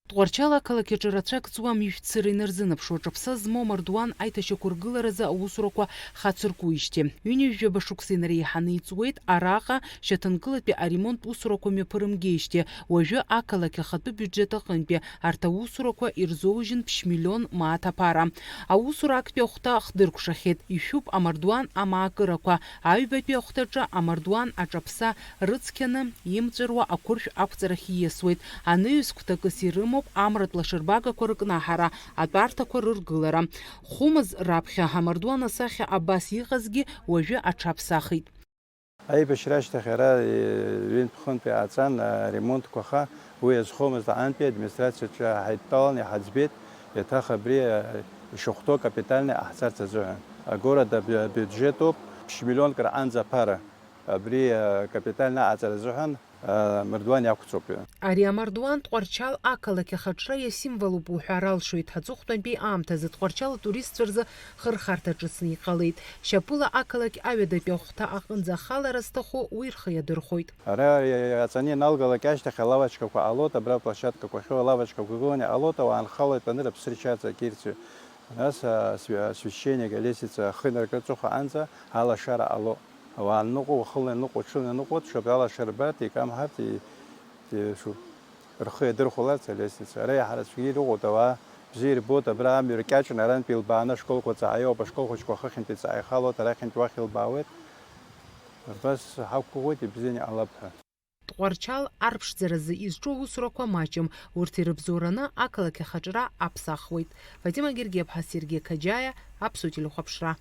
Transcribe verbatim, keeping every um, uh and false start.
Тҟәарчал ақалақь аҿы рацәак ҵуам ижәцыра инарзынаԥшуа, аҿаԥса змоу амардуан аиҭашьақәыргыларазы аусурақәа хацыркуижьҭеи. Ҩынҩажәаба шықәса инареиҳаны иҵуеит араҟа шьаҭанкылатәи аремонттә усурақәа мҩаԥырымгеижьҭеи. Уажәы ақалақь ахатәы биуџьет аҟынтәи арҭ аусурақәа ирзоужьын ԥшь миллион мааҭ аԥара. Аусура актәи ахәҭа хдыркәшахьеит, ишәуп амардуан амаакырақәа, аҩбатәи ахәҭаҿы амардуан аҿаԥса рыцқьаны имҵәыруа ақәыршә ақәҵарахь ииасуеит. Анаҩс гәҭакыс ирымоуп амратә лашарбагақәа рыкнаҳара, атәарҭақәа рыргылара. Хәымз раԥхьа амардуан асахьа абас иҟазгьы уажәы аҽаԥсахит. Аибашьра ашьҭахь ара, е, ҩынтә-хынтә иааҵан, аремонтқәа аха, уи азхомызт аҟынтәи администрациаҿы ҳаидтәалан иҳаӡбеит, еиҭах абри, е, ишахәҭоу капитальный ҟаҳҵарц азыҳәан. Агород аб-, абиуџьетоуп ԥшь миллионк раҟынӡа аԥара. Абри, а, капитальна аҟаҵара азыҳәан, а, мардуан иақәҵоуп. Ари амардуан Тҟәарчал ақалақь ахаҿра иасимволуп уҳәар алшоит. Аҵыхәтәантәи аамҭазы Тҟәарчал атуристцәа рзы хырхарҭа ҿыцны иҟалеит. Шьапыла ақалақь аҩадатәи ахәҭа аҟынӡа ахалара зҭаху уи рхы иадырхәоит. Ара иаҵаны ианалгалак ашьҭахь алавочкақәа ҟалоит, абра аплощадкақәа ахьоу алавочкақәа гыланы иҟалоит, ауаа нхало итәаны рыԥсы ршьарҵа акирцәаҩ. Нас, а, сви-, асвященник алестница ахы инаркырц аҟынӡа алашара ҟало. Ауаа аныҟоу, уахынла ианыҟоу, ҽынла ианыҟоу, дшоуп, алашара рбарҭ, икамҳарц, и-, и-, шу-, рхы иадырхәаларц алестница. Ара иаҳа рацәагьы ирыҟоуп, ауаа бзиа ирбоит, абра амҩа ркьаҿны арантәи илбааны ашколқәа ҵааиоуп, ашкол хәыҷқәа ахыхьынтәи иҵааихалоит, арахьынтәи уахь илбаауеит. Абас ҳақәгәыӷуеит, ибзианы иҟалап ҳәа. Тҟәарчал арԥшӡаразы изҿу аусурақәа маҷым, урҭ ирыбзоураны ақалақь ахаҿра аԥсахуеит. Фатима Гергиаԥҳа, Сергеи Қаџьаиа, Аԥсуа телехәаԥшра.